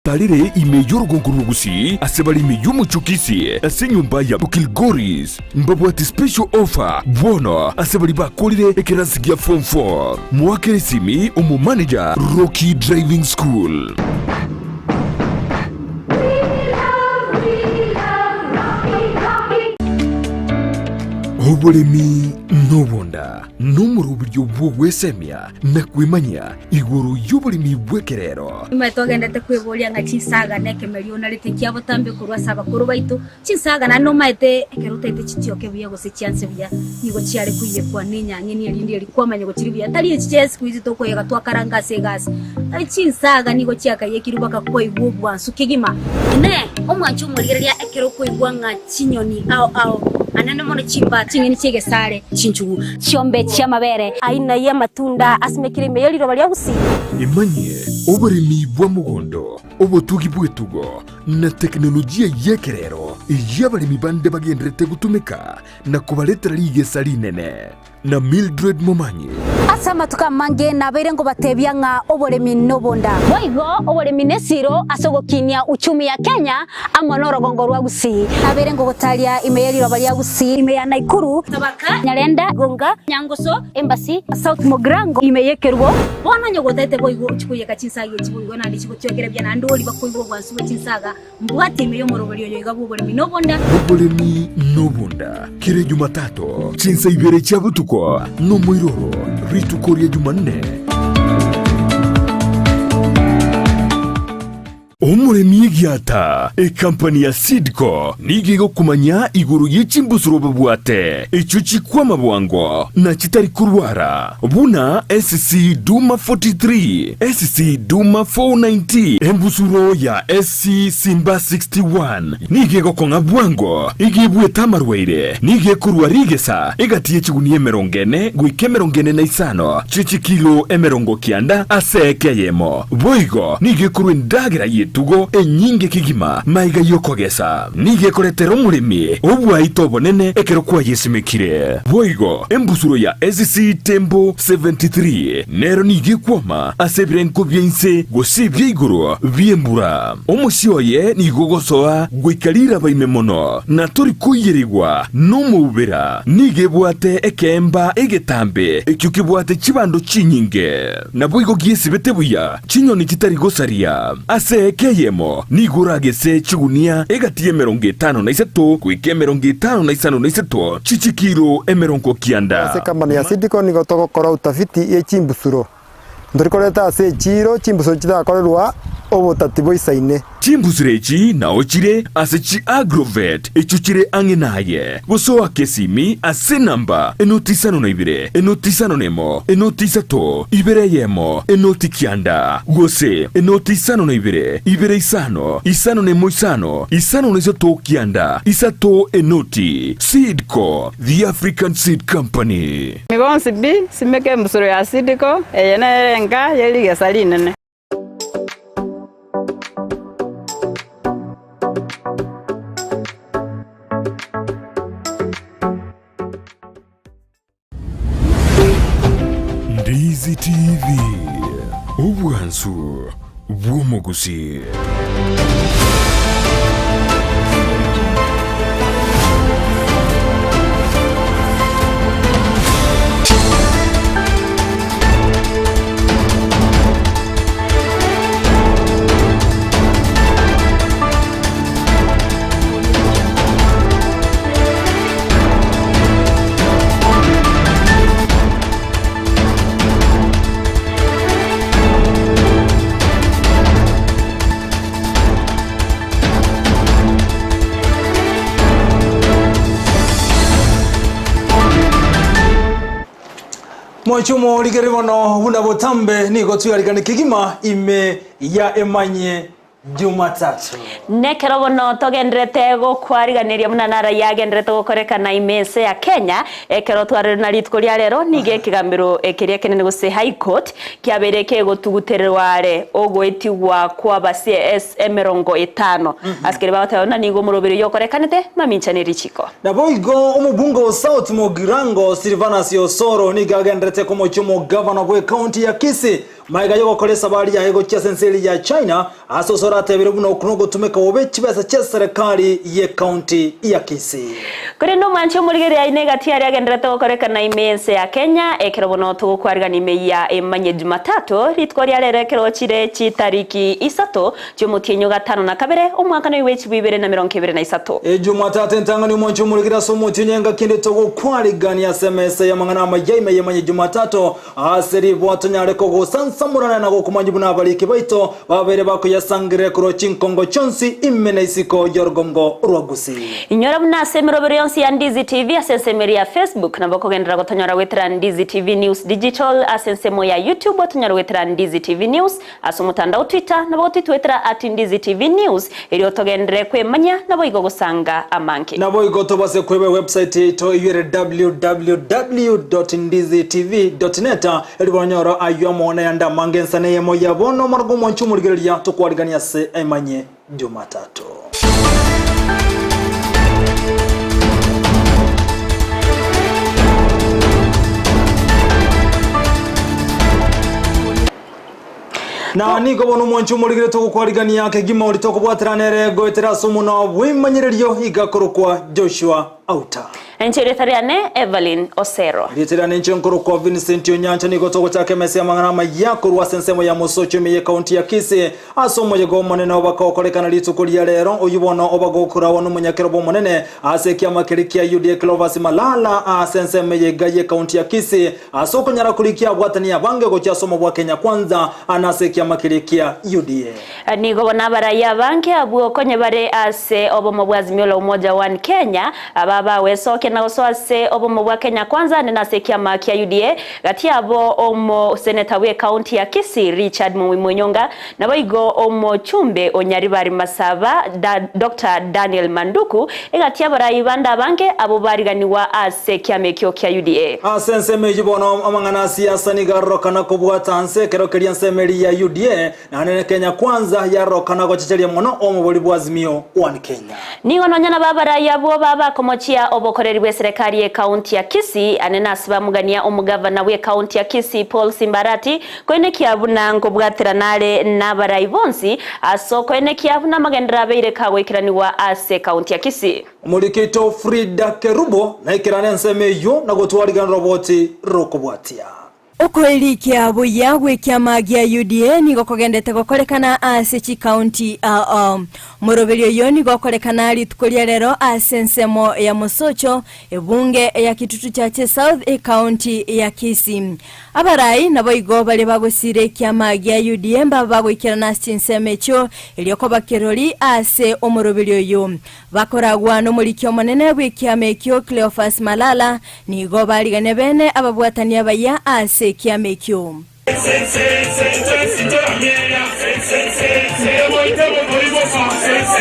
Batarere ime y'orogongo rwa Gusii ase bare ime y'omochie o Kisii ase enyomba ya Kilgoris. Mbabwate special offer bono ase baria bakorire ekerasi gia form 4. Moakere esimi omomanager Rocky Driving School. Oboremi nobonda nomoroberio bw'ogwesemia na kwemanyia igoro y'oboremi bw'ekerero. Nigo togenderete kweboria ng'a chinsaga na ekemerio onarete kia botambe korwa ase abakoro baito. Chinsaga naende nomaete ekero otaete chitioke buya gose chianse buya, nigo chiare koiyekwa nenyang'eni erinde eria kwamanya gochiria buya. Tari echi chia siku hizi tokoyega twakaranga ase egasi. Chinsaga nigo chiakaiyekirwe mpaka kwaigwa obwansu kegima. Inee! Omwanchi omorigereria ekero okoigwa ng'a chinyoni ao ao, anene mono chimba, ching'eni chi'egesare, chinchugu, chiombe chi'amabere, aina y'amatunda asimekire ime ye riroba ria Gusii. Emanyie oboremi bwa mogondo, obotugi bw'etugo, na tekinolojia y'ekerero eyio abaremi bande bagendererete gotumeka na kobaretera rigesa rinene. Na Mildred Momanyi. Ase amatuko amange nabeire nkobatebia ng'a oboremi nobonda. Boigo oboremi nesiro ase ogokinia uchumi ya Kenya amo norogongo rwa Gusii. Nabeire ngogotaria ime ye riroba ria Gusii, ime ya Naikuru, Tabaka, Nyarenda, Gonga, Nyangoso, Embasi, South Mugirango, ime y'Ekerubo. Bono onye gotete boigo ochie koiyeka chinsaga echi boigo naende chigotwekera buya naende oria bakoigwa obwansu bwe chinsaga Mbwate ime y'omoroberi oyo iga bw'oboremi nobonda. Oboremi nobonda, kera Ejumatatu, chinsa ibere chia botuko, nomoiroro, rituko ria Jumanne. Omoremi egiata, ekampani ya Seedco nigo egokomanya igoro ye chimbusuro babwate, echio chikwama bwango na chitari korwara, buna SC Duma 43, SC Duma 490, embusuro ya SC Simba 61 nigo egokong'a bwango, igo ebuete amarwaire, nigo ekorua rigesa egati ye chigunia emerongo ene goika emerongo ene na isano chie chikilo emerongo kianda ase eke eyemo. Boigo nigo ekorua endagera y'etugo enyinge kegima maiga y'okogesa. Nigo ekoretera omoremi obwaito obonene ekero kwayesimekire. Boigo embusuro ya SC Tembo 73 nero nigo ekwoma ase ebirengo bia inse gose ebia igoro bi'embura. Omosie oye nigo ogosoa goika riraba ime mono, na tori koiyerigwa nomoubera. Nigo ebwate ekeemba egetambe ekio kebwate chibando chinyinge. Naboigo giesibete buya chinyoni chitari gosaria. Ase eka eyemo nigo oragese chigunia egati y'emerongo etano na isato goika emerongo etano na isano na isato chichikilo emerongo kianda. Ase ekampani ya Seedco nigo togokora utafiti ye chimbusuro. Ntori koreta ase echiiro chimbusuro chitakorerwa obotati boisaine. Chimbusuro echi nao chire ase chi Agrovet echio chire ang'e naye. Gose oake esimi ase enamba enoti isano na ibere, enoti isano nemo, enoti isato, ibere eyemo, enoti kianda, gose enoti isano na ibere, ibere isano, isano nemo isano, isano na isato kianda, isato enoti. Seed Co, the African Seed Company. Inwe bonsi pi, simeka embusuro ya Sidiko, eye nere enka ye rigesa rinene. Ndizi TV, obwansu bw'omogusii. Moche omorigeri bono buna botambe nigo tuyarigane kegima ime ya emanye Jumatatu. Nekero bono togenderete gokwariganeria buna nara yagenderete gokorekana ime ense ya Kenya, ekero twarorire na rituko ria rero nigo ekegambero ekeria ekenene gose High Court kiabeire kegotugutererwa are ogoetigwa kwaba CS emerongo etano. Asikeri bagoteba buna nigo omoroberi oyio okorekanete mamincha ne richiko. Naboigo omobunge o South Mugirango Silvanus Osoro nigo agenderete komochia omogavana bw'ecounty ya Kisii. Magega y'ogokora esabari yaye gochia ase ense eria ya China, ase Osoro atebire buna okwo nogotumeka bobe chibesa chi'eserekari y'ecounty ya Kisii. Korende omwanchi omorigereria aye negati aria agendererete gokorekana ime y'ense ya Kenya, ekero bono togokwarigana ime ya Emanye Jumatatu, rituko ria rero ekero chire chitariki isato chi'omotienyi o gatano na kabere, omwaka noyo bw'echibu ibere na merongo ebere na isato. Ejumatatu entang'ani omwanchi omorigereria ase omotienyi engaki ende togokwarigania ase emesa y'amang'ana amaya ime y'Emanye Jumatatu, Ase riboa tonyare kogosansamorana na gokomanya buna abariki baito babeire bakoyasangereria korwa chinkongo chionsi ime na isiko y'orogongo rwa Gusii. Inyora buna ase emerobero yonsi ya Ndizi TV ase ensemo eria ya Facebook, nabo okogenderera gotonyora goetera Ndizi TV News Digital ase ensemo ya YouTube otonyore goetera Ndizi TV News ase omotandao Twitter nabo gotitwetera at Ndizi TV News erio togenderere kwemanya naboigo gosanga amange. Naboigo tobase kweba ewebsite yaito eyio ere www.ndizitv.net erio banyore ayio amo nayande amange ensa neyemo ya bono omorogo omwanchi omorigereria tokwarigania ase emanye Jumatatu. Na nigo bono omwanchi omorigire togokwarigania kegima oria tokobwatera nere goetera ase omonwa bw'emanyererio iga akorokwa Joshua Auta. Inche erieta riane Evelyn Osero. Erieta riane inche nkorokwa Vincent Onyancha nigo togochaka emesa y'amang'ana amaya korwa ase ensemo ya Mosocho ime y'ekaunti ya Kisii ase omoyega omonene obakokorekana rituko ria rero oyio bono obagokorawa nomonyakero bw'omonene ase ekiama keria kia UDA Cleophas Malala ase ensemo eye iga y'ekaunti ya Kisii Ase okonyara korikia abwatani abange gochia ase omobwa Kenya Kwanza na ase ekiama keria kia UDA. Nigo bono abarai abange abwo konye bare ase obomo bwa Azimio la Umoja One Kenya, aba bagwesokia na gosoa ase obomo bwa Kenya Kwanza ande nase ekiama kia UDA, gati yabo omoseneta bw'ecounty ya Kisii Richard Mumbi Munyonga, naboigo omochumbe o Nyaribari Masaba Doctor Daniel Manduku, Egati y'abarai bande abange abwo bariganigwa ase ekiama ekio kia UDA. Ase ensemo eyio bono amang'ana a siasa nigo arorokana kobwata nse ekero keria ensemo eria ya UDA naende ne Kenya Kwanza yarorokana gochecheria mono omobori bwa Azimio One Kenya. Nigo nonya nabo abarai abwo babakomochia obokoreri bw'eserekari y'ekaunti ya Kisii ane nase bamogania omogavana bw'ekaunti ya Kisii Paul Simbarati Koenekia buna nkobwaterana are nabarai bonsi ase okoenekia buna amagenderero abeire kagoikeranigwa ase ekaunti ya Kisii. Omoriki oito Frida Kerubo naikerane ensemo eyio na gotwarigana roboti rokobwatia. Okoerikia buya gw'ekiama gia UDA nigo kogendete gokorekana ase chikaunti ao. Omoroberio oyio nigo okorekana rituko ria rero ase ensemo ya Mosocho, ebunge ya Kitutu Chache South, ekaunti ya Kisii. Abarai naboigo baria bagosiira ekiama gia UDA mbabe bagoikerana ase chinsemo echio, erio koba kirori ase omoroberio oyio. Bakoragwa nomoriki omonene bw'ekiama ekio Cleophas Malala, nigo barigania bene ababwatani abayia ase ekiama ekio.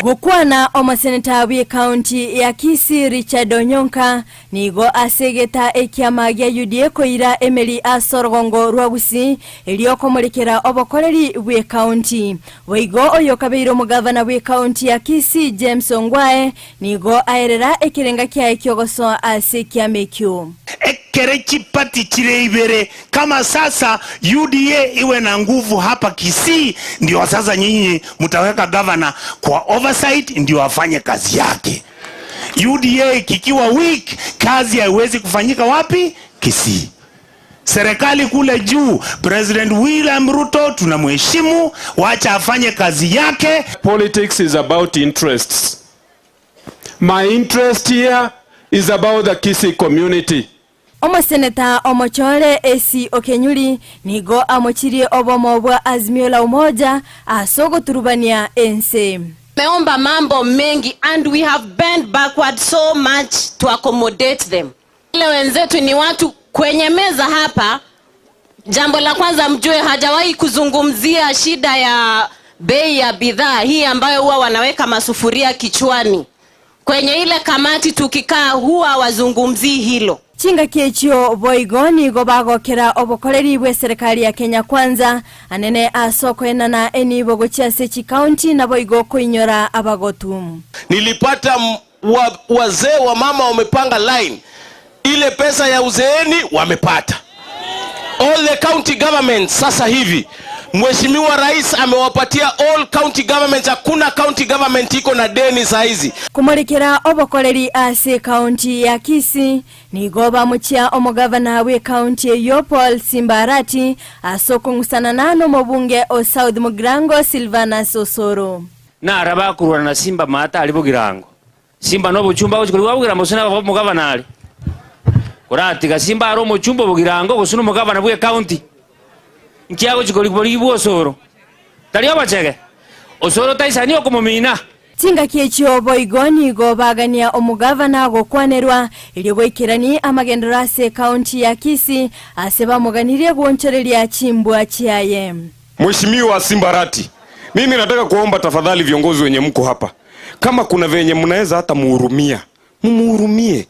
Gokwana omoseneta bw'ecounty ya Kisii Richard Onyonka Nigo asegeta ekiama gia UDA koira emeri ase orogongo rwa Gusii erio komorekera obokoreri bw'ekaunti. Boigo oyokabeire omogavana bw'ekaunti ya Kisii James Ongwae nigo aerera ekerenga kiaye kiogosoa ase ekiama ekio. Ekere chipati chire ibere kama sasa UDA iwe na nguvu hapa Kisii, ndio sasa nyinyi mtaweka governor kwa oversight ndio afanye kazi yake. UDA kikiwa weak, kazi haiwezi kufanyika wapi? Kisii. Serikali kule juu, President William Ruto tunamheshimu, wacha afanye kazi yake. Politics is about interests. My interest here is about the Kisii community. Omoseneta omochore AC Okenyuri nigo amochirie obomo bwa Azimio la Umoja ase ogoturubania ense. Tumeomba mambo mengi and we have bent backward so much to accommodate them. Wale wenzetu ni watu kwenye meza hapa. Jambo la kwanza mjue, hajawahi kuzungumzia shida ya bei ya bidhaa hii ambayo huwa wanaweka masufuria kichwani. Kwenye ile kamati tukikaa huwa wazungumzii hilo. Chingaki echio boigo nigo bagokera obokoreri bw'eserekari ya Kenya Kwanza, anene ase okoenana enibo gochia ase chikaunti naboigo koinyora abagotu. Nilipata wazee wa mama wamepanga line, ile pesa ya uzeeni wamepata, All the county governments sasa hivi Mheshimiwa Rais amewapatia all county governments, hakuna county government iko na deni saa hizi. Komorekera obokoreri ase ekaunti ya Kisii, nigo bamochia omogavana bw'ekaunti eyio Paul Simba Arati ase okong'usanana nomobunge o South Mugirango Silvanus Osoro. Nara bakorwana na Simba maate aria bogirango. Simba nobochumba agochia korigwa bogirango gose nabo omogavana are. Koratiga Simba are omochumba obogirango gose nomogavana bw'ecounty. Nki agochia korigwa borigwa Osoro? Tari obochege? Osoro taisani okomomina. Chingaki echio boigo nigo bagania omogavana gokwanerwa erio goikerani amagenderero ase ecounty ya Kisii ase bamoganirie gwonchoreria chimbwa chiaye. Mheshimiwa Simba Arati, mimi nataka kuomba tafadhali viongozi wenye mko hapa, kama kuna venye mnaweza hata muhurumia, mumuhurumie,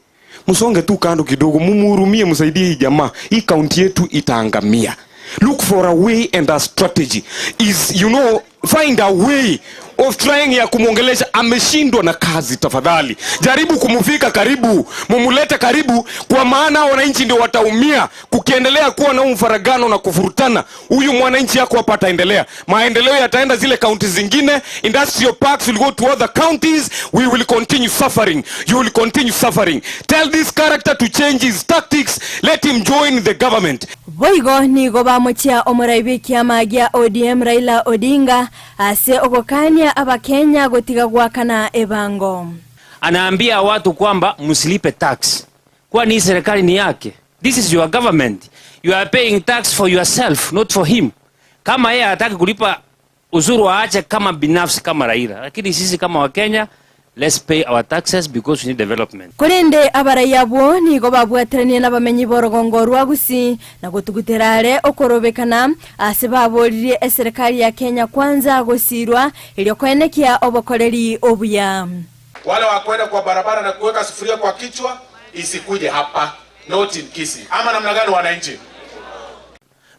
msonge tu kando kidogo, mumuhurumie, msaidie hii jamaa, hii kaunti yetu itaangamia. Look for a way and a strategy is you know find a way of trying ya kumwongelesha. Ameshindwa na kazi, tafadhali jaribu kumufika karibu, mumulete karibu, kwa maana wananchi ndio wataumia kukiendelea kuwa na mfaragano na kufurutana. Huyu mwananchi yako hapa ataendelea, maendeleo yataenda zile kaunti zingine, industrial parks will go to other counties, we will continue suffering, you will continue suffering. Tell this character to change his tactics, let him join the government. Boigo nigo bamochia omorai bw'ekiama gia ODM Raila Odinga ase ogokania Abakenya gotiga goakana ebango. Anaambia watu kwamba msilipe tax, kwani hii serikali ni yake. This is your government. You are paying tax for yourself, not for him. Kama yeye hataki kulipa ushuru aache kama binafsi kama Raila, lakini sisi kama Wakenya let's pay our taxes because we need development. Korende abarai abwo nigo babwateranie nabamenyi b'orogongo rwa Gusii na gotugutera are okorobekana ase baboririe eserekari ya Kenya Kwanza gosirwa erio koenekia obokoreri obuya. Wale wa kwenda kwa barabara na kuweka sufuria kwa kichwa isikuje hapa, not in Kisii. Ama namna gani wananchi?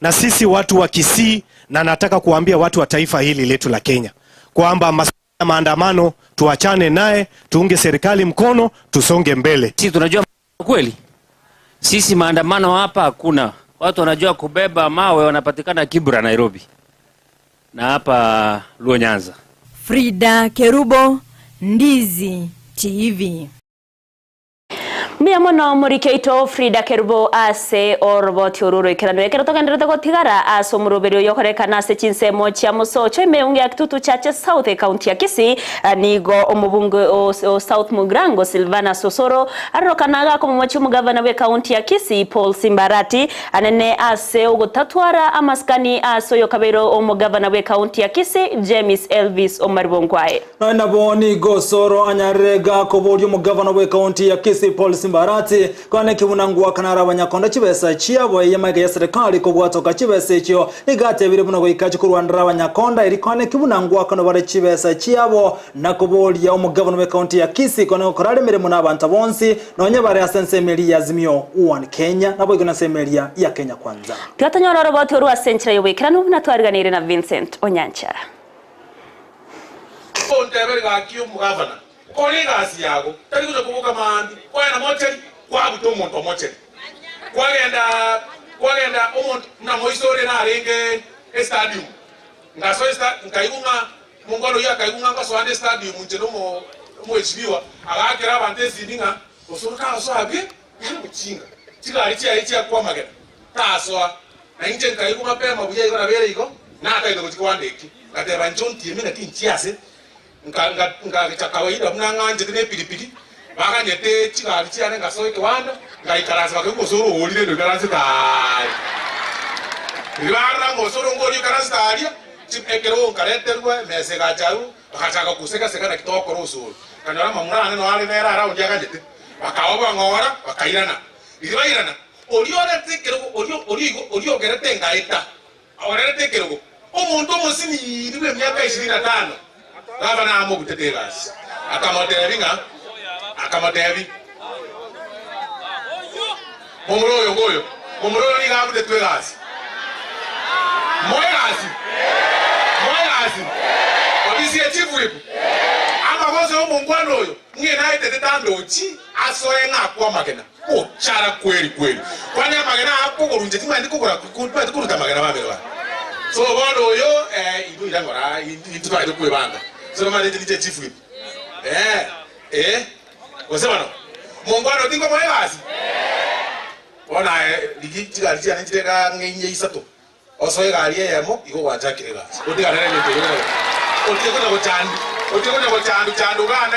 Na sisi watu wa Kisii, na nataka kuambia watu wa taifa hili letu la Kenya kwamba masuala ya maandamano tuachane naye, tuunge serikali mkono, tusonge mbele. Sisi tunajua kweli, sisi maandamano hapa hakuna. Watu wanajua kubeba mawe, wanapatikana Kibra Nairobi na hapa Luo Nyanza. Frida Kerubo, Ndizi TV. Mbuya mono morikeito Frida Kerubo ase oroboti oro roikeranu ekero togenderete gotigara ase omoroberi oyo okorekana ase chinsemo chia mosocho emeunge ya Kitutu Chache South ekaunti ya Kisii nigo omobunge o, o South Mugirango Silvanus Osoro arorokana agakomomochia omogavana bwe ekaunti ya Kisii Paul Simbarati anene ase ogotatwara amasikani ase oyo okabeire omogavana bwe ekaunti ya Kisii James Elvis Omaribonkwaye. Nonya nabo nigo Osoro anyarire gakoboria omogavana bw'ekaunti ya Kisii Paul Simbarati kwane buna ngwakana are abanyakonda chibesa chiabo eye magega ya serikali kobwatoka chibesa echio nigo atebire buna goika chikorwanera abanyakonda eri kwane buna ngwakana bare chibesa chiabo na koboria omogavana bw'ekaunti ya Kisii kwane gokora are emeremo na abanto bonsi nonya bare ase ensemo eria ya Azimio One Kenya naboigo na ensemo eria ya Kenya Kwanza. Tiga tonyore oroboti orwo ase enchera y'oboikeranu buna twariganeire na Vincent Onyancha. Ontebere gaki omogavana, kora egasi yago, tari gocha koboka maambia, kwagenda mocheri, kwabuta omonto omocheri, kwagenda kwagenda omonto buna moise ore narenge estadium, ngasoa esta nkaigwa ng'a omongwana oyio akaigwa ng'a ngosoa nde estadium inche na omo omoheshimiwa, agaakera abanto esimi ng'a osoro kagosoa abwo nere omochinga, chigari chiaye chiakwa amagena, tasoa. Na inche nkaigwa mapema buya igo nabeire igo, natagete gochia kobanda eki. Ngateba, Inche ontieme naki inche ase nka nka nkagecha kawaida buna ng'anchete ne epiripiri, baganyete chigari chiane ngasoa ekewanda, ngaikaransa bakaigwa gose oroorire ndoikaransete aaria. Riria barora ng'a osoro ngoria oikaransete aaria, chi ekerogo nkareterwa, emesa egacha agwo, bagachaka kosega-sega naki togokora osoro. Nkanyora amamura ane noare nere around aganyete, bakaoboa ng'ora, bakairana. Riria bairana, oria orete ekerogo, oria oria igo oria ogerete engaeta, orerete ekerogo, omonto omosiniiri bw'emiaka ishirini na tano, gavana amobutete egasi, akamotebi ng'a, akamotebi, Momura oyo ngoyo, momura oyo nigo abutetwe egasi. Moe egasi, moe egasi, ofisi ye chief whip, amagoso y'omongwana oyo, ng'ina aetete tandochi, asoe ng'a akwe amagena. Ochara kweri kweri. Kwani amagena aya akogorwa inche timanyeti kogora timanyeti koruta amagena bamino bane. So bono oyo eh intwe ira ngora intwe twaete kwebanga. So nomanyete inche ninche chief whip. Eh eh gose bono mongwana oyo tinkomoa egasi? Bono aye rigia chigari chiane nchire iga ang'e inye isato. Osoe egari eyemo, igo gwachakire egasi. Otigane neng'encho eyio konya otige konya gochandu, otige konya gochandu chandu gana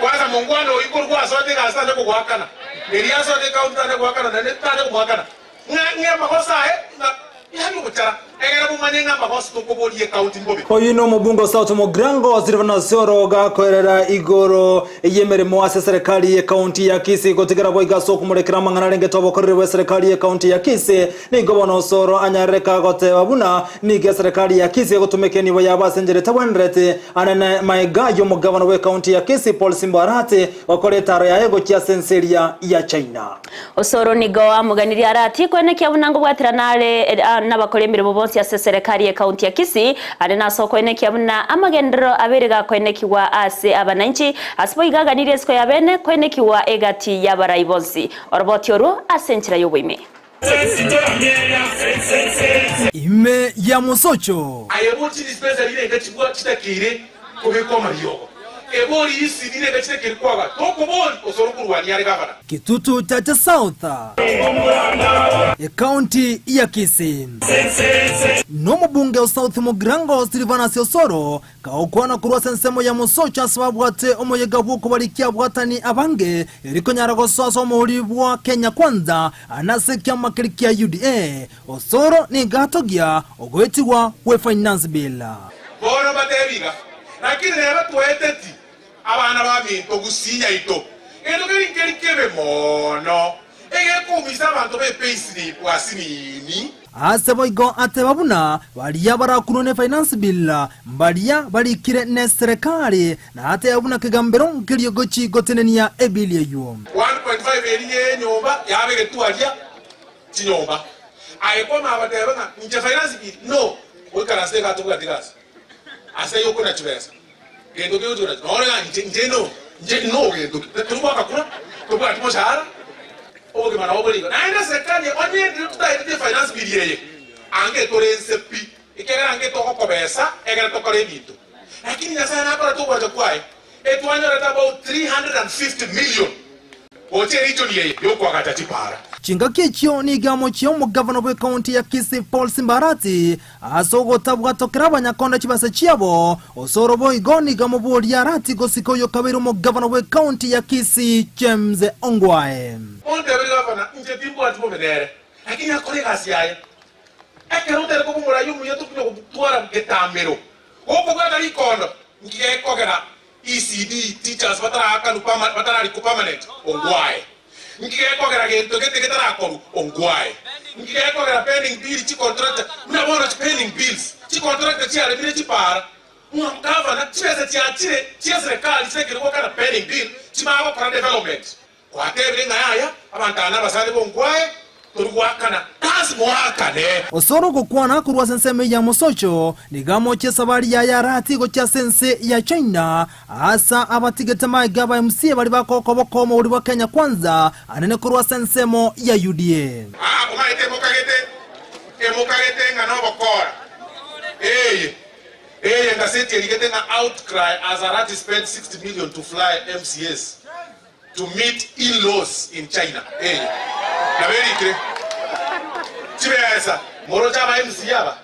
kwanza mongwana oyio korwa gwasoete egasi tanya kogoakana, erio asoete ecounty tanya goakana naende tanya komoakana ng'a ng'a amagoso aye ng'a yaani obochara egere momanye ng'a amagoso tokoboria ecounty mbobe. Oyio nomobunge o South Mugirango Silvanus Osoro gakoerera igoro y'emeremo ase eserekari y'ecounty ya Kisii gotigera boigo ase okomorekera amang'ana arengete obokoreri bw'eserekari y'ecounty ya Kisii. Nigo bono Osoro anyarereka goteba buna nigo eserekari ya Kisii egotumeka enibo yabo ase enchera etabwenereti. Anene maega y'omogabana bw'ecounty ya Kisii Paul Simba Arati gokora etaro yaye gochia ase ense eria ya China. Osoro nigo amoganirie Arati koenekia buna ngobwaterana are nabakori emeremo bonsi ase eserekari y'ecounty ya Kisii ande nase okoenekia buna amagenderero abeire gakoenekigwa ase abananchi ase boigo aganirie esiko ya bene koenekigwa egati y'abarai bonsi oroboti orwo ase enchera y'oboime. Ime ya mosocho. Aye bori chidispensary nirenga chibwa chitakeire kobekwa amariogo? Ebori isi nirenga chitakeire kwaga? Tokobori osoro korwania are gavana. Kitutu Chache South, Ekaunti ya Kisii. Nomobunge o South Mugirango Silvanus Osoro Gagokwana korwa ase ensemo ya mosocho ase babwate omoyega bw'okobarikia abwatani abange, eri konyara gosoa ase omouri bwa Kenya Kwanza na ase ekiama keria kia UDA. Osoro nigo atogia ogoetigwa gwe Finance Bill. Bono mbatebi iga, Lakini neba twaeteti abana baminto gusii yaito, egento keria nkeri kebe mono, egekoumisa abanto be payslip asinini. Ase boigo ateba buna baria barakunwe ne Finance Bill mbaria barikire ne serekari, na ateba buna kegambero nkerio gochi gotenenia ebill eywo. 1.5 eria ye enyomba yaba egetwaria chinyomba. Aye kwamanya goteba ng'a inche Finance Bill no goikaransa iga tobwati gasi ase ayio okona chibesa. Gento kegochi konacha nore ng'a inche inche no inche no gento ki tori goaka kura tobwati moshahara obogima nabo bore igo. Naende serikali onye ndiri totaeteti efinance bill eye ange tore nse pi ekiagera ange togokobesa egere tokore ebinto. Lakini Nyasaye nakorete ogoacha kwaye etwanyorete about 350 million Gocha erichoni eye y'okoagacha chipaara. Chingaki echio nigo amochie omogavana bw'ekaunti ya Kisii Paul Simba Arati ase ogotabwatokera abanyakonda chibesa chiabo. Osoro boigo nigo amoborie Arati gosika oyo kabeire omogavana bw'ekaunti ya Kisii James Ongwae. Onteberie gavana, inche timbwati bobe nere, lakini akore egasi yaye. Ekero otari koba omoraia omuya tokonya gotwara getamero, gokobwata rikondo, nki gekogera ECD teachers bataraakanwa perma batararikwa permanent, ongwae. Nki gekogera gento gete getarakorwa, ongwae. Nki gekogera pending bill chicontractor, buna bono chipending bills, chicontractor chiaremire chipaara, ng'a gavana chibesa chiachire chia serikali chirekire goakana pending bill chimanye gokora development. Gwatebire ng'a yaya, abanto aba nabasani b'ongwae, tori goakana, lasima oakane. Osoro ogokwana korwa ase ensemo ya mosocho, nigo amochie esabari yaye arati gochia ase ense ya China, aase abatigete magega aba MCA baria bakogoka oboko omouri bwa Kenya Kwanza anene korwa ase ensemo ya UDA. Aa, omaete emokagete, emokagete ng'a nobokora. Eye, eye engaseti erigete ng'a Outcry as Arati spent 60 million to fly MCAs. To meet in-laws in China eye nabo erikire chibesa moroche aba MCA aba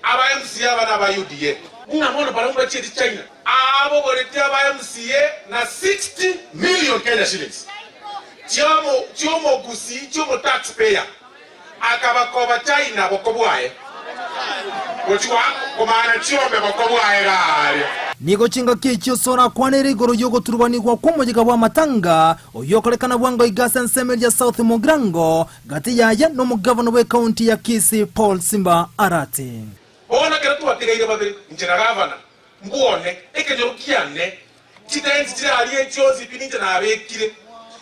aba MCA aba naba UDA ng'a bono barabwo bachieti China abogoretie aba MCA na 60 million Kenya shillings chiomo chiomogusii chiomo tax payer akabakoba China boko bwaye gochia komana chiombe boko bwaye garia. Nigo chingaki echio Sora akwanire igoro y'ogoturubanigwa kw'omoyega bw'amatanga, oyokorekana bwango iga ase ensemo eria South Mugirango, gati yaye nomogavana bw'ekaunti ya Kisii Paul Simba Arati. Bono ekero twatigaire babere, inche na gavana, mbwone ekenyoro kiane, chitenti chire aria chionsi pi ninche nabekire,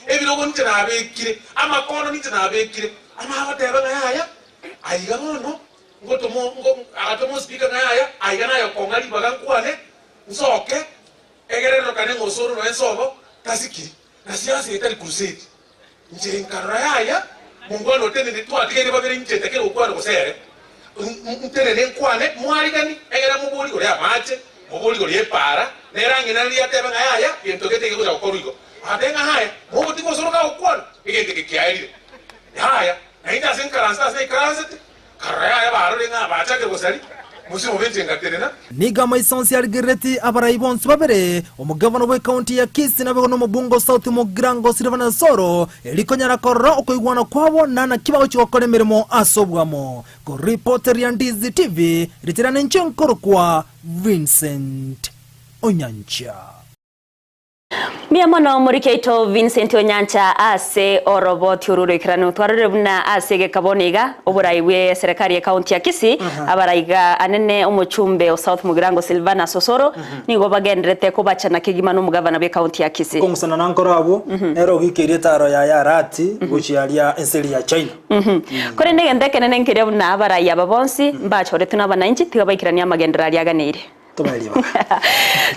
ebirogo ninche nabekire, amakondo ninche nabekire. Amagoteba ng'a yaya, aiga bono ngotoma ngo agatoma ospeaker ng'a yaya, aiga naye okong'a ribaga nkwane, nsoke, egere nrokane ng'a osoro noe nsobo, tasikiri, na siasa eye tari crusade. Inche nkarora yaya, mongwana otenene, twatigaire babere inche ntakere gokwana gose ere. Ntenene nkwane, mwarigani, egere mobori igoro y'amache, mobori igoro y'epaara, nere ang'ina riria atebe ng'a yaya, gento gete gegocha gokorwa igo. Agateba ng'a haya, mogotiga osoro kagokwana, egento eke kiaerire. Yaya, na inche ase nkaransete ase naikaransete, nkarora yaya barore ng'a bachakire gosaria, mosio bobe inche ngatenena. Nigo amaiso onsi arigerereti abarai bonsi babere, omogavana bw'ekaunti ya Kisii naboigo nomobunge o South Mugirango Silvanus Osoro, erio konyara korora okoigwana kwabo na naki bagochia gokora emeremo ase oboamo. Koripoteria Ndizi TV, ritirana ninche nkorokwa Vincent Onyancha. Mbuya mono omoriki oito Vincent Onyancha ase oroboti oru oroikeranu. Twarorire buna ase egeka bono iga oborai bwe eserekari ye county ya Kisii abaraiga anene omochumbe o South Mugirango Silvanus Osoro nigo bagenderete kobachana kegima nomogavana bwe county ya Kisii. Kong'usana na nkoro abwo, nere ogoikeria etaaro yaye Arati gochia aria ense eria ya China. Korende egento ekenene nkeria buna abarai aba bonsi mbachoretwe nabananchi tiga baikeranie amagenderero aria aganeire. Tobae ribaga.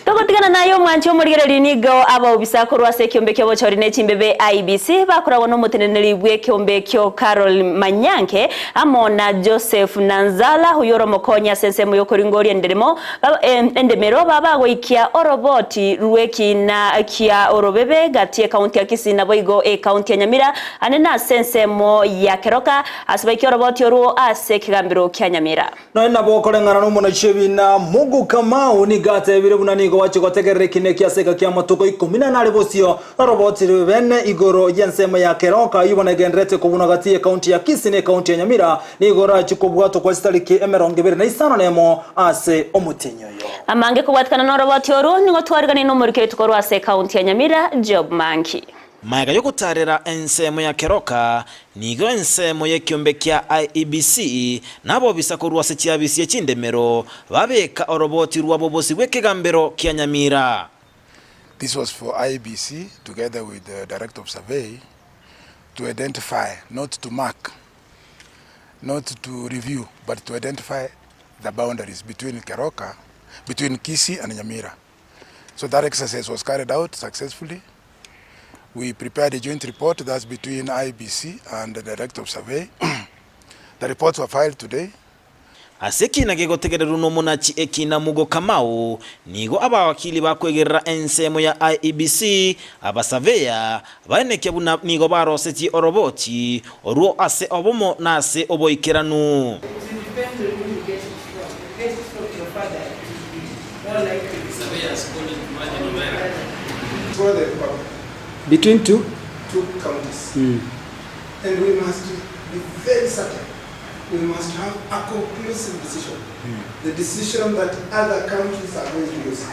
Togotigana naye omwanchi omorigereria nigo abaobisa korwa ase ekiombe ki'obochori ne chimbebe IEBC bakoragwa nomoteneneri bw'ekiombe ekio Carol Manyanke amo na Joseph Nanzala oyio ore omokonyi ase ensemo y'okoringoria enderemo endemero babagoikia oroboti rw'ekiina kia orobebe gati ekaunti ya Kisii naboigo ekaunti ya Nyamira ande nase ensemo ya Keroka ase baikia oroboti orwo ase ekegambero kia Nyamira. Nonya nabo okoreng'ana nomonachi ebina Mugu Kamau nigo atebire buna nigo bachia gotegerera ekina eki ase egeka ki'amatuko ikomi na nare bosio oroboti rw'ebene igoro y'ensemo ya Keroka eyio bono egendererete kobunwa gati y'ekaunti ya Kisii na ekaunti ya Nyamira nigo orachie kobwatwa kwa chitariki 21 ase omotienyi oyo. Amange kobwatikana noroboti orwo nigo twariganire nomoriki oito korwa ase ekaunti ya Nyamira Job Mangi. Magega y'ogotaarera ensemo ya Keroka, nigo ensemo y'ekiombe kia IEBC na abobisa korwa ase chiabisi ye chindemero babeka oroboti rwabo bosio bw'ekegambero kia Nyamira. This was for IEBC together with the Director of Survey to identify, not to mark, not to review, but to identify the boundaries between Keroka, between Kisii and Nyamira. So that exercise was carried out successfully. We prepared a joint report that's between IBC and the Director of Survey. the reports were filed today. Ase ekina gegotegererwa nomonachi ekina Mugo Kamau, nigo abawakili bakwegerera ensemo ya IEBC, abasaveya, baenekia buna nigo barosetie oroboti orwo ase obomo na ase oboikeranu. Between two? Two counties. And we must be very certain. We must have a conclusive decision. The decision that other countries are going to use.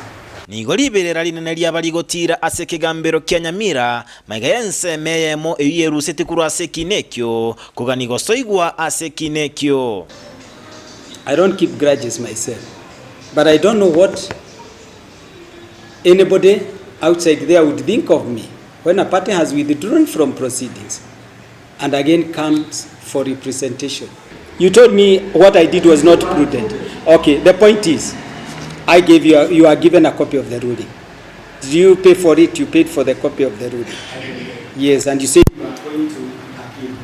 Nigo riberera rinene riaba rigotiira ase ekegambero kia Nyamira, magega y'ensemo eyemo eyio yerusetie korwa ase ekiina ekio, kogania gosoigwa ase ekiina ekio. I don't keep grudges myself but I don't know what anybody outside there would think of me when a party has withdrawn from proceedings and again comes for representation. You told me what I did was not prudent. Okay, the point is, I gave you, a, you are given a copy of the ruling. Did you pay for it? You paid for the copy of the ruling. Yes, and you said you are going to appeal.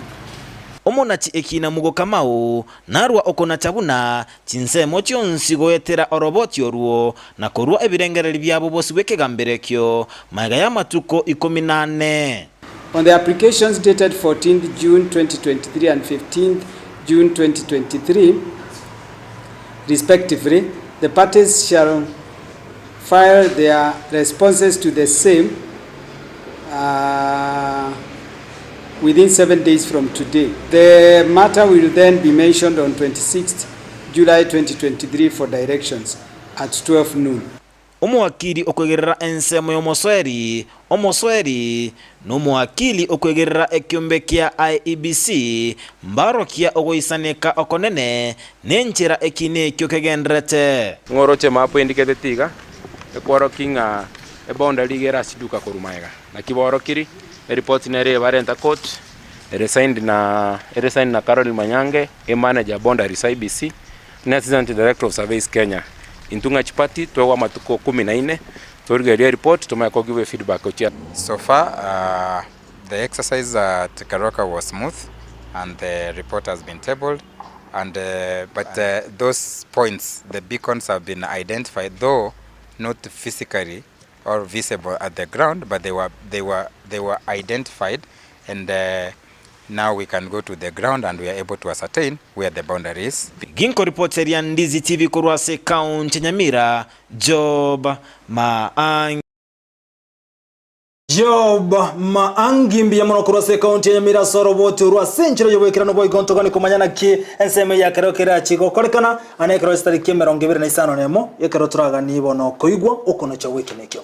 Omonachi ekiina Mugo Kamau narwa okonacha buna chinsemo chionsi goetera oroboti orwo, na korua ebirengererio biabo bosio bw'ekegambero ekio magega y'amatuko ikomi na ane. On the applications dated 14th June 2023 and 15th June 2023 respectively, the parties shall file their responses to the same uh, within 7 days from today. The matter will then be mentioned on 26th July 2023 for directions at 12 noon. Omowakili okwegerera ensemo y'omosoeri, omosoeri, na omowakili okwegerera ekiombe kia IEBC mbarokia ogoisaneka okonene nenchera ekiina ekio kegenderete. Ng'oroche emapu endikete tiga, ekworokia ng'a eboundary iga erasiduka korwa magega. Naki borokiri, eripoti nere ebarenta court, ere signed na ere signed na Caroline Manyange, emanager boundaries IEBC, ne assistant director of surveys Kenya. Intwe ng'a chiparty twegwa amatuko kumi na ine, torigererie eripoti tomanye ko give feedback gochia. So far, uh, The exercise at Keroka was smooth and the report has been tabled and but those points, the beacons have been identified though not physically or visible at the ground but they were, they were, they were identified and now we can go to the ground and we are able to ascertain where the boundary is. Ginkoripoteria Ndizi TV korwa ase ekaunti ya Nyamira, Job Maangi. Job Maangi mbuya mono korwa ase ekaunti ya Nyamira ase oroboti orwo ase enchera y'oboikeranu boigo ntogani komanya naki ensemo eye ya kereo kerachie gokorekana ane ekero chitariki 25 ekero toraganie bono koigwa okonacha gw'ekina ekio.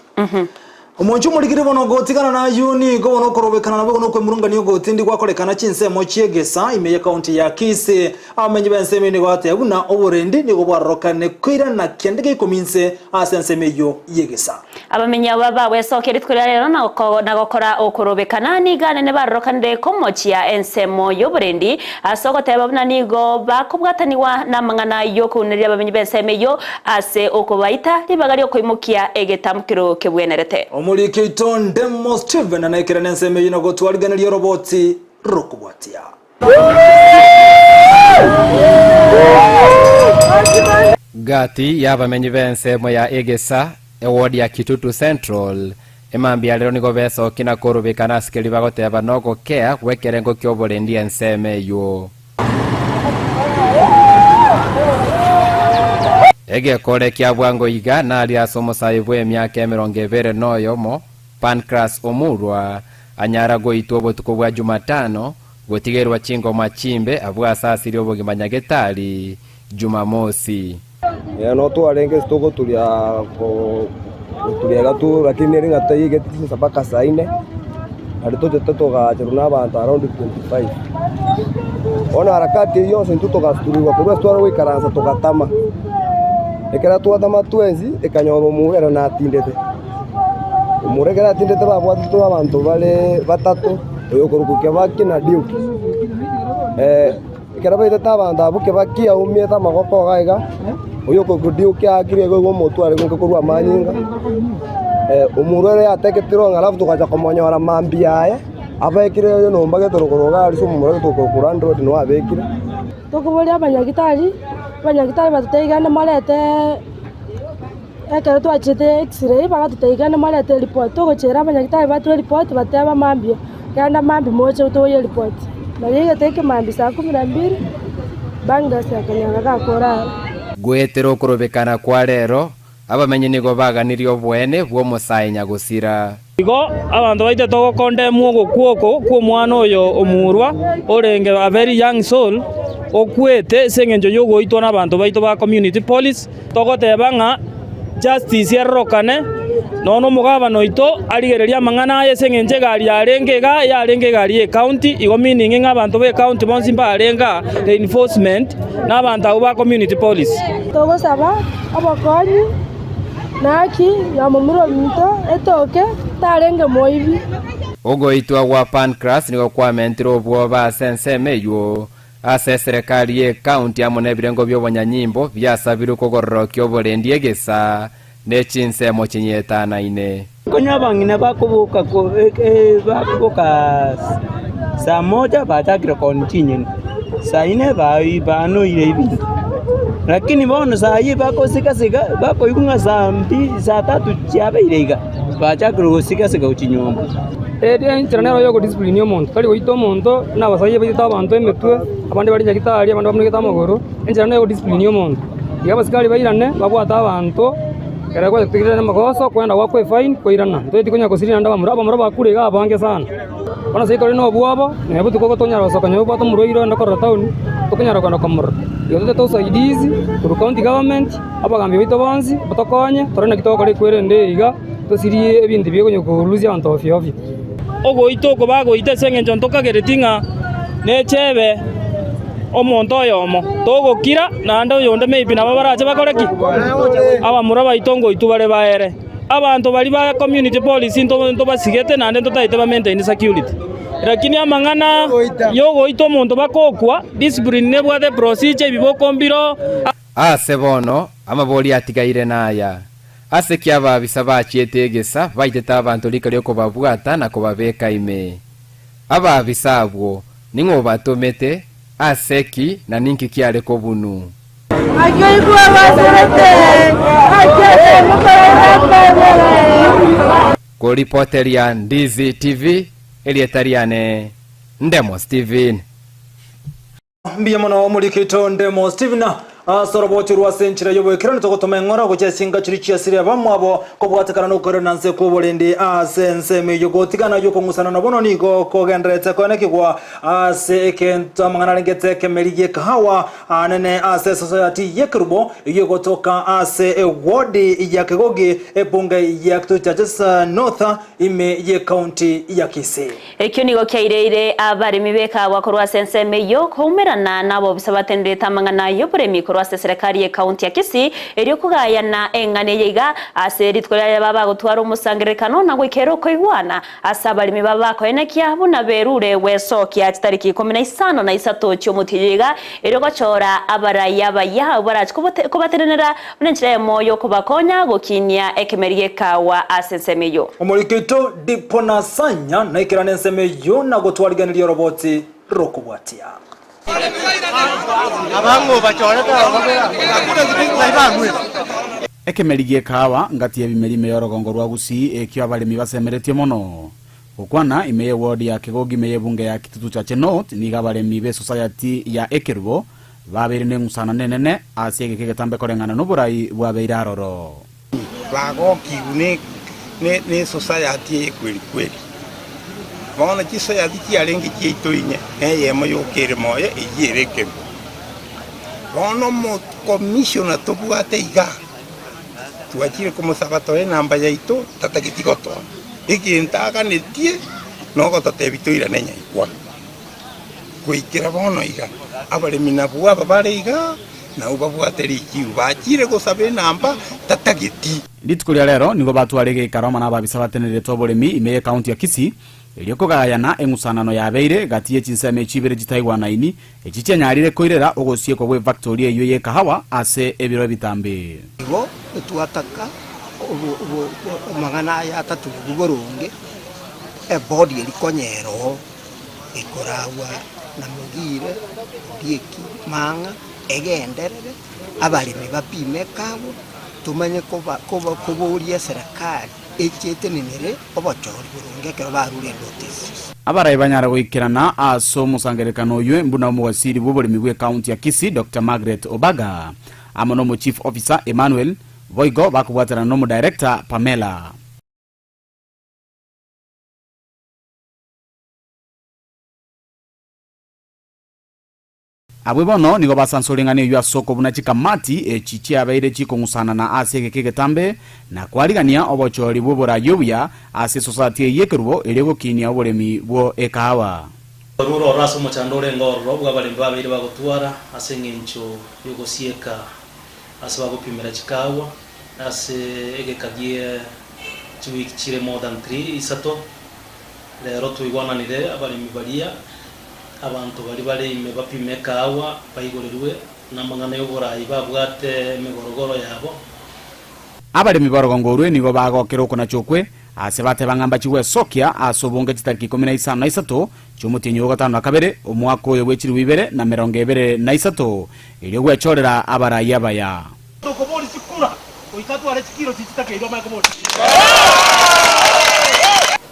Omonche omorikire bono ogotigana nayio nigo bono okorobekana naboigo nokwemurungania ogotindi gwakorekana chinsemo chi'egesa ime y'ekaunti ya Kisii. Abamenyi b'ensemo eyio nigo bateba buna oborendi nigo bwarorokane koirana kende geikomi inse ase ensemo eyio y'egesa. Abamenyi aba bagwesokia rituko ria rero na gokora okorobekana, nigo anene barorokanire komochia ensemo y'oborendi ase ogoteba buna nigo bakobwatanigwa namang'ana y'okounereria abamenyi b'ensemo eyio ase okobaita ribaga ri'okoimokia egetamkero kebwenerete. Omoriki oito Ndemo Stephen naikire nensemo eyio na gotwarigeneria oroboti rokobwatia. Gati y'abamenyi b'ensemo ya Egesa, eward ya Kitutu Central, emambia rero nigo besokia na korobekana ase keria bagoteba nogokea gw'ekerengo ki'oborendi ensemo eyio. Egekore kia bwango iga naria ase omosae bw'emiaka 21, Pancras Omurwa, anyara goitwa obotuko bwa Jumatano, gotigerwa chingoma chimbe abwo ase asirie obogima nyagetari Jumamosi. Ee, no twarenge ase togoturia goturia iga tu lakini nere ng'a toigete chinsa mpaka saa inne, nario tochete togacherwa na abanto around 25. Bono harakati eyio yonsi intwe togaturigwa korwa ase tware goikaransa togatama. Ekero twatama twensi, ekanyora omouga ere natindete. Omouga ekero atindete babwatete abanto bare batato, oyo okorokwa Kebaki na Duke. Ekero baitete abanto abwo kebaki aumiete amaboko iga iga, oyio okokudia okeakire iga iga omotwe are goika korwa amanyinga, omorwaire yateketire ng'a alafu togacha komonyora mambia aye, abekire enyomba gete rogoro iga aria ase omomura gete okorokwa landlord nigo abekire. Tokoboria abanyagitari, abanyagitari batotebie genda morete ekero twachete x-ray bagatotebia genda morete eripoti, togochiera abanyagitari batwe eripoti bateba mambia, genda mambia moche toye eripoti. Nario egete ekemambia saa kumi na mbili, Banglas akanyora gakora aro. Goetera okorobekana kwa rero, abamenyi nigo baganirie oboene bw'omosae nyagosira. Igo abanto baito togokondemwa ogokwa oko kw'omwana oyo omurwa, orenge a very young soul, okwete ase eng'encho y'ogoitwa n'abanto baito ba community police, togoteba ng'a justice erorokane, nonya omogabana oito arigererie amang'ana aya ase eng'encho egari yarenge igaa, yarenge egari ye county, igo meaning ng'a abanto ba ecounty bonsi mbarenge aa, reinforcement, na abanto abwo ba community police. Togosaba obokonyi. Naki yamomura ominto etoke tarenge moibi. Ogoitwa gwa Pancras nigo kwamentire obwoba ase ensemo eyio ase eserekari y'ecounty amo nebirengo bi'obonyanyimbo biasabirwe kogororokia oborendi egesa ne chinsemo chinyetanaine. Konya abang'ina bakoboka bakoboka saa moja bachakire koonia chinyeni, saa ine banoire ebinto. Lakini bono saa hii bagosigasiga bakoigwa ng'a saa mbili saa tatu chiabeire iga, bachakire gosigasiga gochia nyomba. Enchera nero y'ogodiscipline omonto, tari goita omonto buna abasaia baitete abanto emetwe, abande bare nyagetari, abande bamunegete amagoro, enchera nero y'ogodiscipline omonto. Tiga abasikari bairane babwate abanto. Ekero gwatigire namagoso, kwenda goakwa efaini, koirana. Ntoeti konya gosiria naende abamura, abamura bakure iga abange sana. Bono ase tore nobwoba, nonya botuko igo tonyara gosoka nyuma obwate omorwaire ogende korora town, tokonyara kogenda komorora. Igo totaete usaidizi korwa county government, abagambi baito bonsi, batokonye, torore naki togokora ekwerende eye iga, tosirie ebinto ebi bikonya korusia abanto ofio ofio. Ogoita oko bagoita ase engencho ntokagereti ng'a nechebe omonto oyomo, togokira, naende oyonde maybe nabo barache bakore ki? Abamura baito ngoitwa bare baere. Abanto baria ba community police nto ntobasigete naende ntotagete ba maintain security. Lakini amang'ana yogoita omonto bakokwa, discipline nebwate procedure, ebiboko mbiroo. Aase bono amaborio atigaire naya, Ase ki ababisa bachiete egesa baitete abanto rika ri'okobabwata na kobabeka ime? Abaabisa abwo ning'o obatomete, ase ki, na ninki kiare kobunu? Koripoteria Ndizi TV, erieta riane Ndemo Steven. Mbuya mono omorikito Ndemo Steven ase orobocho rwa ase enchera y'oboikeranu togotoma eng'ora gochia ase chinka chiria chiasire abamwabo kobwatekana nokoirana nse kw'oborendi ase ensemo eyio gotigana y'okong'usana na bono nigo kogendererete koenekigwa ase egento amang'ana arengete ekemeri gi'ekahawa anene ase esosayati y'ekerubo eyio egotoka ase ewodi ya Kegogi ebunge ya Kitutu Churches North ime y'ekaunti ya Kisii. Ekio nigo kiaireire abaremi b'ekaagwa korwa ase ensemo eyio koumerana nabobisa batenderete amang'ana y'oboremi korwa ase eserekari y'ekaunti ya Kisii erio kogayana eng'ana eye iga ase rituko riaye babagotwara omosangererekano na goikera okoigwana ase abaremi babo bakoenekia buna berure gwesokia chitariki ikomi na isano na isato chi'omotienyi iga erio gochora abarai abayia abwo barache kobatenenera buna enchera eyemo y'okobakonya gokinia ekemeri gi'ekaagwa ase ensemo eyio. Omorikito Diponasanya naikerane ensemo eyio na gotwarigeneria oroboti rokobwatia. Ekemeri gi'ekahawa ngati y'ebimeri ime y'orogongo rwa Gusii ekio abaremi basemeretie mono. Gokwana ime y'eward ya Kegogi ime y'ebunge ya Kitutu Chache North nigo abaremi b'esosayati ya Ekerubo babeire neng'usanano enene ase egeka egetambe koreng'ana noborai bwabeire aroro. Bagokigwe nesosayati eye kweri kweri. Bono chisayati chiarenge chiaito inye, na eyemo yoka ere moyo, eyio ere ekerubo. Bono omokomishona tobwate iga, twachire komosaba toe enamba yaito, tatageti gotoa. Egento aganetie nogototebia toirane nyaikwa. Goikera bono iga, abaremi nabwo aba bare igaa, Nabwo babwate richiu, bachire gosaba enamba tatageti. Rituko ria rero nigo batware egeikaro amo nababisa bateneretwe oboremi ime y'ekaunti ya Kisii, erio kogayana eng'usanano yabeire gati ye chinsemo echi ibere chitaigwanaini, echi chianyarire koirera ogosiekwa gw'efactori eyio y'ekahawa ase ebiro ebitambe. Igo twataka amang'ana aya ataturigwe boronge, ebodi eria konya eroo ekoragwa na Mogire, Ondieki, Mang'a, egenderere, abaremi bapime ekagwa, tomanye koboria eserekari eche etenenere obochori boronge ekero barure enotice. Abarai banyare goikerana ase omosangererekano oyio mbuna omowasiri bw'oboremi bw'ecounty ya Kisii Doctor Margaret Obaga amo nomo chief officer Emmanuel boigo bakobwaterana nomo director Pamela. Abwe bono nigo basansora eng'ana eyio ase okobuna chikamati echi chiabeire chikong'usanana ase egeka egetambe, na kwarigania obochori bw'oboraai obuya ase esosati eyio ekerubo erio gokinia oboremi bwo ekahawa. Ororo oro ase omochando orenge ororo bw'abaremi babeire bagotwara ase engencho y'ogosieka ase bagopimera chikaagwa ase egeka gie chiwiki chire more than three isato. Rero twaigwananire abaremi baria Abanto baria bare ime bapime ekaagwa, baigorerwe namang'ana y'oboraai babwate emegorogoro yabo. Abaremi b'orogongo orwe nigo bagokera okonacha okwe, ase bateba ng'a mbachie gwesokia ase obonge chitariki ikomi na isano na isato chi'omotienyi o gatano na kabere, omwaka oyo bwe chilifu ibere na emerongo ebere na isato, erio gwechorera abarai abaya. Tokoboria chikura goika atware chikiro chiria chitakeirwe amanye koboria.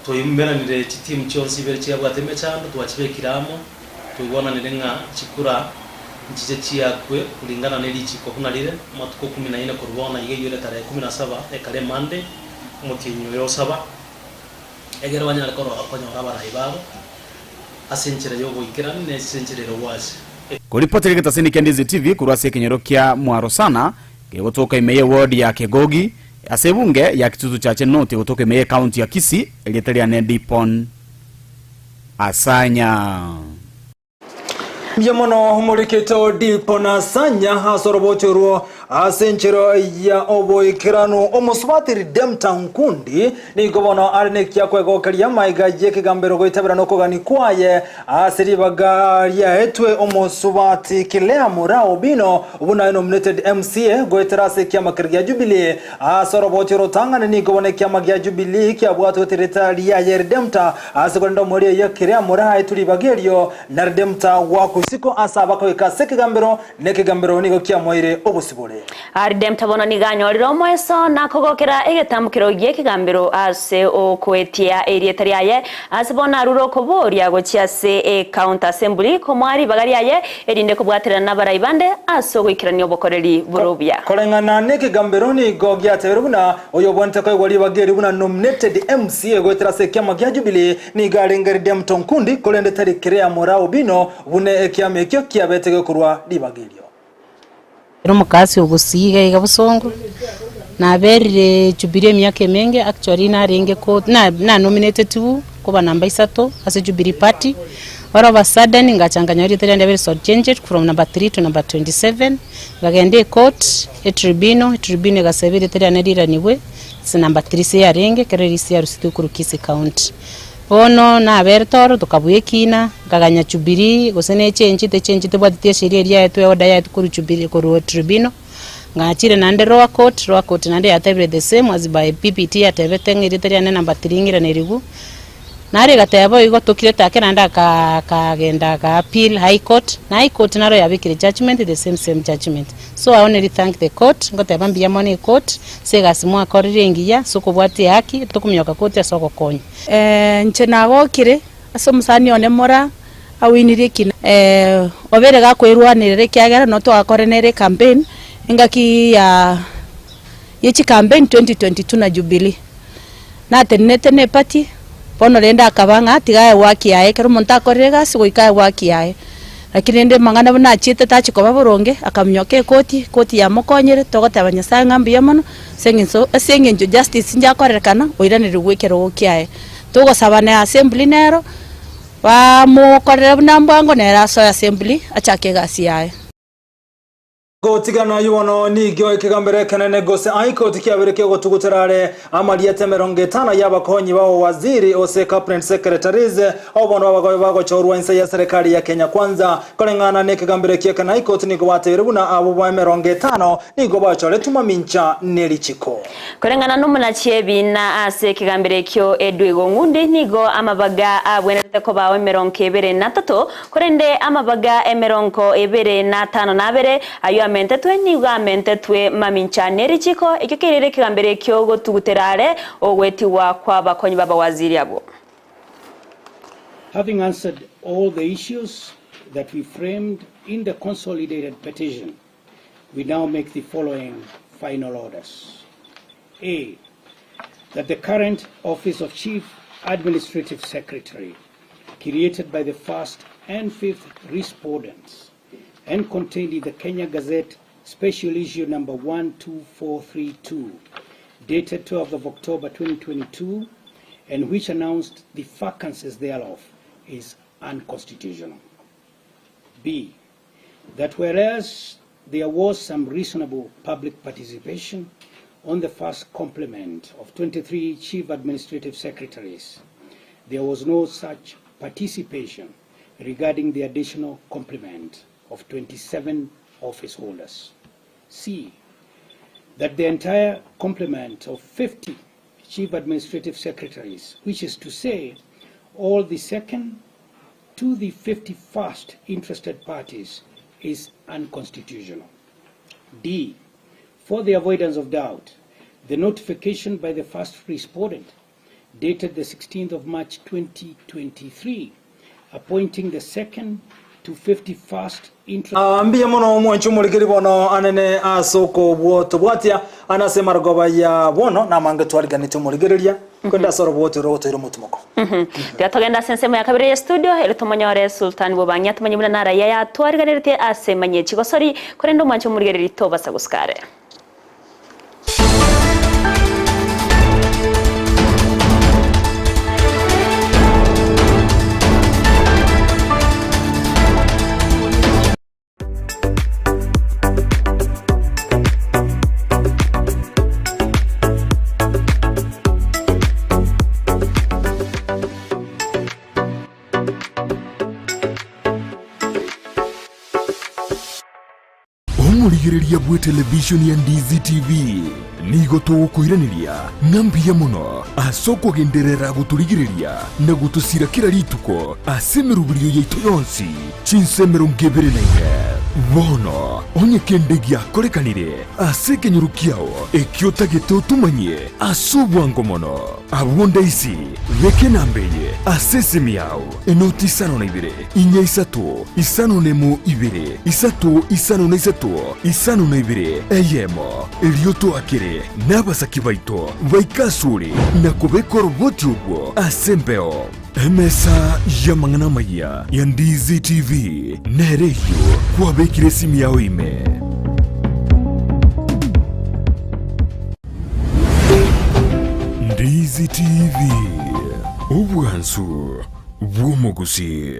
Twaimeranire chitimu chionsi ibere chiabwate emechando, twachibekire amo, twaigwananire ng'a chikura nchiche chiakwe kulingana ne richiko buna rire, amatuko kumi na ine korwa bono iga eyio ere tarehe kumi na saba ekare Monday, omotienyi oyo o saba, egere banyare korora konyora abarai babo ase enchera y'oboikeranu na ase enchera ere wazi. Koripotera egetaseni kia Ndizi TV korwa ase ekenyoro kia Mwarosana kegotoka ime ye ward ya Kegogi ase ebunge ya Kitutu Chache North egotoka ime ye county ya Kisii erieta riane Dipon Asanya. Mbuya mono omorikito Dipon Asanya ase orobocho orwo. Ase enchera ya oboikeranu omosubati Redemptor Nkundi nigo bono are nekia kwegokeria amaiga y'ekegambero goitabera nokogani kwaye ase ribaga riaetwe omosubati Kilea Moraa Obino buna nominated MCA goetera ase ekiama keria gia Jubilee. Ase oroboti orotang'ani nigo bono ekiama gia Jubilee kiabwatwete erieta riaye Redemptor ase korenda omoerio oyio Kilea Moraa aetwe ribaga erio na Redemptor goakwa isiko ase abakoika ase ekegambero Na ekegambero nigo kiamoeire obosibore. Redemptor bono nigo anyorire omoeso na kogokera egetambokero gi'ekegambero ase okoetia erieta riaye, ase bono arure okoboria gochia ase ecounty assembly komoa ribaga riaye erinde kobwaterana nabarai bande ase ogoikerania obokoreri bore obuya. Koreng'ana nekegambero nigo giateberwe buna oyobwanete koegwa ribaga eri buna nominated MCA goetera ase ekiama gia Jubilee nigo arenge Redemptor Nkundi korende tari Clea Moraa Obino Buna ekiama ekio kiabete gekorwa ribaga erio. Ere omokasi ogosiiga iga bosongo, naberire Jubilee emiaka emenge actually narenge ko na na nominated koba namba isato ase Jubilee party, all of a sudden ngacha nkanyora erieta riane riabeire shortchanged from number three to number 27, nkagenda ecourt, etribunal, etribunal egaseba erieta riane riranigwe ase number three ase yarenge ekero erisi yarusetwe korwa Kisii county. Bono naberete oro, tokabua ekiina, nkaganya Jubilee, gose nechenchi, techenchi tebwateti esheria eria yaetwe eorder yaetwe korwa Jubilee korwa tribunal, ngachire naende lower court, lower court naende yatebire the same as by PPT yatebete ng'a erieta riane number three ng'iranerigwe. Naro egateba boigo tokirete ake naende aka akagenda aka appeal high court, na high court naro yabekire judgement the same same judgement. So I only thank the court, ngoteba mbuya mono ecourt, ase egasi mwakorire engiya, ase okobwatia ehaki, tokominyoka koti ase ogokonya. Inche nagokire ase omosani one Moraa awinirie ekina obeire gakoerwanerera ekiagera no twakore nere ecampaign engaki ya ye chicampaign 2022 na Jubilee. Natenenete na eparty bono rende akaba ng'a tiga aegwe haki yaye ekero omonto akorire egasi goika aegwe haki yaye. Lakini rende amang'ana buna achiete tachi koba boronge akaminyoka ekoti, ekoti yamokonyire togoteba Nyasaye ng'a mbuya mono. Ase eng'enso ase eng'encho justice njakorerekana, oiranerigwe ekerogo kiaye. Togosaba na assembly nero, bamokorere buna mbwango nere asoe assembly achake egasi yaye. Gotigana ayio bono nigo ekegambero ekenene gose High Court kiabeire kegotugutera are amarieta emerongo etano y'abakonyi ba owaziri ose cabinet secretaries Abwo bono babagobe bagochorwa inse ye serikali ya Kenya Kwanza. Koreng'ana nekegambero ekio ekenene High Court nigo batebirie buna abwo ba emerongo etano nigo bachoretwe mamincha ne richiko. Koreng'ana nomonachi ebiina ase ekegambero ekio Edwig Ong'undi nigo amabaga abwenerete kobao emerongo ebere natato, korende amabaga emerongo ebere natano nabere ayio amentetwe nigo amentetwe mamincha ne richiko, ekio keirire ekegambero ekio gotugutera are ogwetigwa kw'abakonyi b'abawaziri abwo. Having answered all the issues that we framed in the consolidated petition, we now make the following final orders. A, that the current office of Chief Administrative Secretary, created by the first and fifth respondents and contained in the Kenya Gazette Special Issue number 12432, dated 12th of October 2022, and which announced the vacancies thereof, is unconstitutional. B, that whereas there was some reasonable public participation on the first complement of 23 chief administrative secretaries, there was no such participation regarding the additional complement of 27 office holders. C, that the entire complement of 50 chief administrative secretaries, which is to say, all the second to the 51st interested parties, is unconstitutional. D, for the avoidance of doubt, the notification by the first respondent, dated the 16th of March 2023, appointing the second to 51st interest. Mbuya mono omwanchi omorikeri bono anene ase okobwotobwatia ane ase emarogoba ya bono namange twariganete omorigereria kwenda ase oroboti rogotoira omotimoko. Tiga togende ase ensemo ya kabere ye studio ere tomonyore Sultan Bobang'ia tomanye buna naraiya yatwariganeretie ase emanyie chigosori korende omwanchi omorigereri tobasa gosika are. Omorigereria bw'etelevishoni ya Ndizi TV, nigo togokoiraneria ng'a mbuya mono ase okogenderera gotorigereria na gotosira kera rituko ase emeroberio yaito yonsi chinsa 24. Bono onye kende giakorekanire ase ekenyoro kiao ekio otagete otomanyie ase obwango mono, abwo ndaisi beka enamba eye ase esimi yao, Enoti isano na ibere, inya isato, isano nemo ibere, isato isano na isato, isano na ibere, eyemo. Erio toakere nabasaki baito baike asore na kobeka oroboti orwo ase embeo. Emesa y'amang'ana amayia ya Ndizi TV nere eyio kwabekire esimi yao ime. Ndizi TV, obwansu bw'omogusii.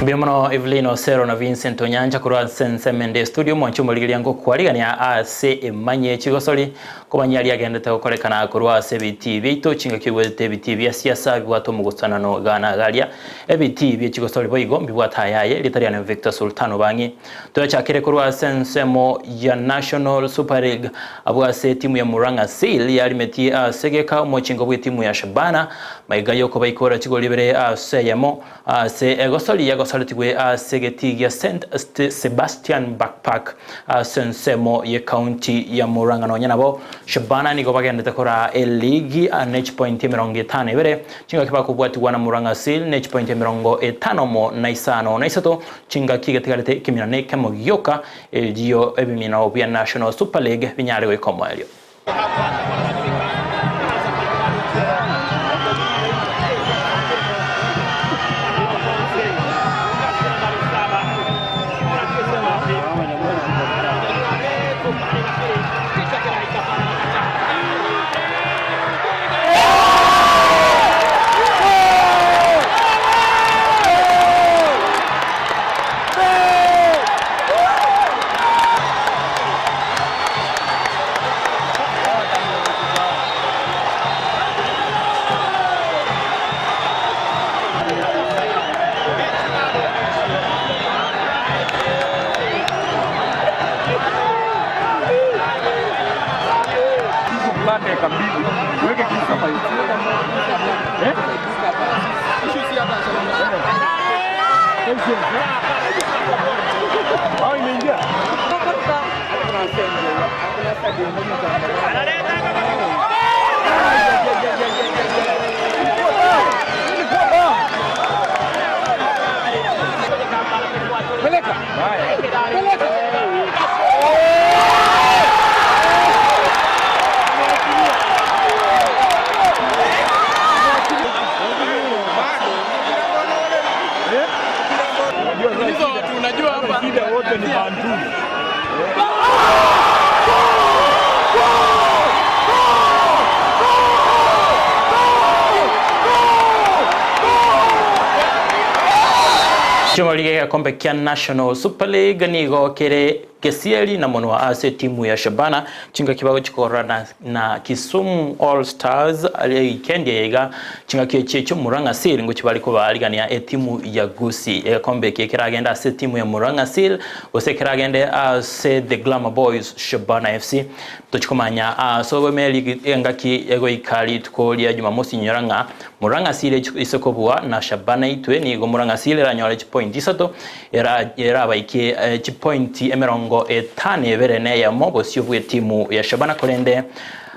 Mbuya mono Evelyn Osero na Vincent Onyancha korwa ase ensemo ende estudio mwanche omorigereria ngokwarigania ase emanye chigosori Komanya aria agenderete gokorekana korwa ase ebitii biaito, chingaki oigwetete ebitii bia siasa bibwate omogosanano iga na garia, ebitii bie chigosori boigo mbibwate ayaye, erieta riane Victor Sultan Obang'i. Toyachakere korwa ase ensemo ya National Super League abwo ase etimu ya Murang'a Seal yarimetie ase egeka omochingo bw'etimu ya Shabana maiga yokobaikora chigori ibere ase eyemo Ase egosori yagosoretigwe ase egetii gia St Sebastian Backpack ase ensemo ye county ya Murang'a nonya nabo Shabana nigo bagendete koraa eligi ne chipointi 52 chingaki bakobwatigwa na Murang'a Seal ne chipointi 53 chingaki getigarete ekemina na ekemo gioka erio ebimino bia National Super League binyare goika omoerio. Ching'ori egekombe kia National Super League nigo kere gesieri na monwa ase etimu ya Shabana chingaki bagochi kororana na Kisumu All Stars weekend eye iga chingaki echi echio Murang'a Seal ngochi bare kobarigania etimu ya Gusii. Egekombe eke keragende ase etimu ya Murang'a Seal gose keragende ase The Glamour Boys Shabana FC tochi komanya ase obome ligi engaki egoika rituko ria Jumamosi nyora ng'a Murang'a Seal ise kobua na Shabana itwe nigo Murang'a Seal eranyore chipointi isato erabaikie chipointi 52 neyemo bosio bw'etimu ya Shabana korende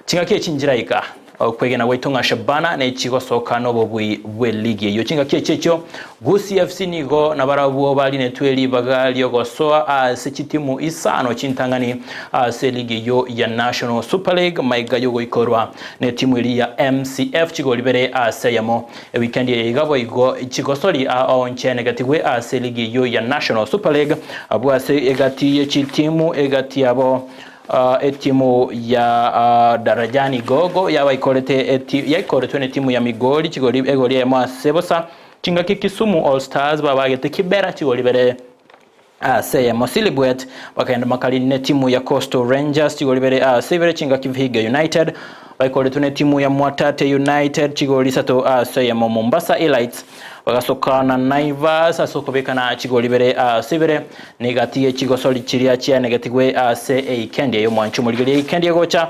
chingaki echi nchiraika okwegena gwaito ng'a Shabana nechigosoka nobobui bw'eligi eyio. Chingaki echi echio Gusii FC nigo nabarabwo barinetwe ribaga riogosoa ase chitimu isano chintang'ani ase eligi eyio ya National Super League maiga yogoikorwa netimu eria ya MCF chigori bere ase eyemo. Ewikendi eye iga boigo chigosori ao nchianegetigwe ase eligi eyio ya National Super League abwo ase egati ye chitimu egati yabo etimu ya Darajani Gogo yabaikorete yaikoretwe netimu ya Migori chigori egori eyemo ase bosa chingaki Kisumu All Stars babagete Kibera chigori bere. Ase eyemo Silibwet bakagenda makari netimu ya Coastal Rangers chigori ibere ase ibere chingaki Vihiga United baikoretwe netimu ya Mwatate United chigori isato ase eyemo Mombasa Elites bagasoka na Naivas ase okobekana chigori ibere ase ibere negati ye chigosori chiria chianegetigwe ase eikendi eye omwancho omorigereria eikendi egocha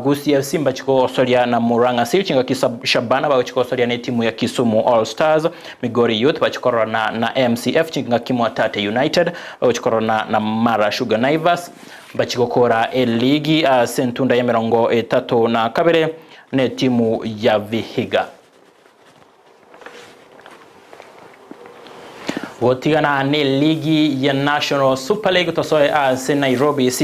Gusii FC mbachigosoria na Murang'a Seal chingaki Shabana bagochigosoria netimu ya Kisumu All Stars Migori Youth bachikororana na MCF chingaki Mwatate United bagochikororana na Mara Sugar Naivas bachigokora eligi ase entunda y'emerongo etato na kabere netimu ya Vihiga. Gotigana neligi ya National Super League tosoe ase Nairobi City.